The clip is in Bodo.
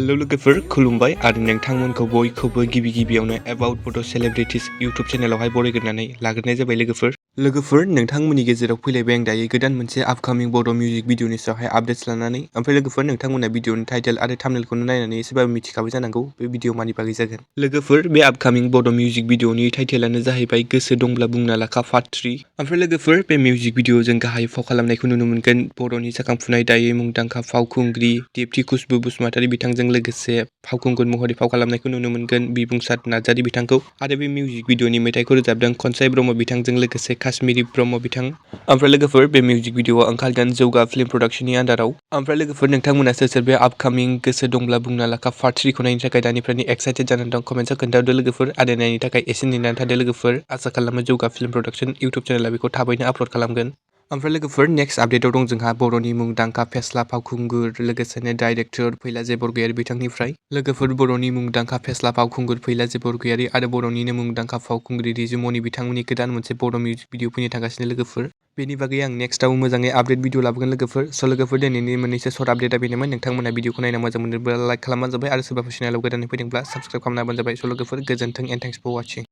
हेलो लोगोफोर खुलुमबाय आरो नोंथांमोनखौ बयखौबो गिबियावनो एबाउट बड' सेलिब्रिटिज इउटुब चेनेलावहाय बरायग्रोनानै लाग्रोनाय जाबाय लोगोफोर नोंथांमोननि गेजेराव फैलायबाय आं दायो गोदान मोनसे आपकामिं बड' मिउजिक भिडिअनि सायावहाय आपडेट्स लानानै ओमफ्राय लोगोफोर नोंथांमोना भिडिअनि टाइटेल आरो थाम्बनेलखौनो नायनानै एसेबाबो मिथिखाबाय जानांगौ बे भिडिअ मानि बागै जागोन। लोगोफोर बे आपकामिं बड' मिउजिक भिडिअनि टाइटेलानो जाहैबाय गोसो दंब्ला बुंना लाखा पार्ट 3। ओमफ्राय लोगोफोर बे मिउजिक भिडिअ जों गाहाय फाव खालामनायखौ नुनो मोनगोन बर'नि जाखांफुनाय दायै मुंदांखा फावखुंग्रि दिप्ति बसुमातारी बिथांजों लोगोसे फावखुंगुर महरै फाव खालामनायखौ नुनो मोनगोन बिबुंसार नार्जारी बिथांखौ आरो बे मिउजिक भिडिअनि मेथाइखौ रोजाबदों खनसाइ ब्रह्म बिथांजों लोगोसे काश्मीरी ब्रह्म बिथां। ओमफ्राय लोगोफोर बे मिउजिक भिडिअआ ओंखारगोन जौगा फिल्म प्रडाक्शननि आन्दाराव। ओमफ्राय लोगोफोर नोंथांमोना सोर बे आपकामिं गोसो दंब्ला बुंना लाखा पार्ट 3 खौ नायनो थाखाय दानिफ्रायनो एक्साइटेड जानानै दं कमेन्टआव खोन्थाहरदो लोगोफोर आरो नायनो थाखाय एसे नेनानै थादो लोगोफोर। आसा खालामो जौगा फिल्म प्रडाक्शन इउटुब चेनेला बेखौ थाबैनो आपल'ड खालामगोन। ओमफ्राय लोगोफोर नेक्स्ट आपडेटआव दं जोंहा बर'नि मुंदांखा फेस्ला फावखुंगुर लोगोसेनो डाइरेक्टर फैलाजे बरगयारी बिथांनिफ्राय। लोगोफोर बर'नि मुंदांखा फेस्ला फावखुंगुर फैलाजे बरगयारी आरो बर'निनो मुंदांखा फावखुंग्रि रिजुमनि बिथांमोननि गोदान मोनसे बर' मिउजिक भिडिअ फैनो थांगासिनो लोगोफोर। बेनि बागै आं नेक्स्टआव मोजाङै आपडेट भिडिअ लाबोगोन लोगोफोर। स' लोगोफोर दिनैनि मोननैसो सर्ट आपडेटआ बेनोमोन। नोंथांमोना भिडिअखौ नायना मोजां मोनोब्ला लाइक खालामबानो जाबाय आरो सोरबाफोर चेनेलाव गोदानै फैदोंब्ला साबस्क्राइब खालामना होबानो जाबाय। स' लोगोफोर गोजोन्थों एन्ड थेंक्स फर वाचिं।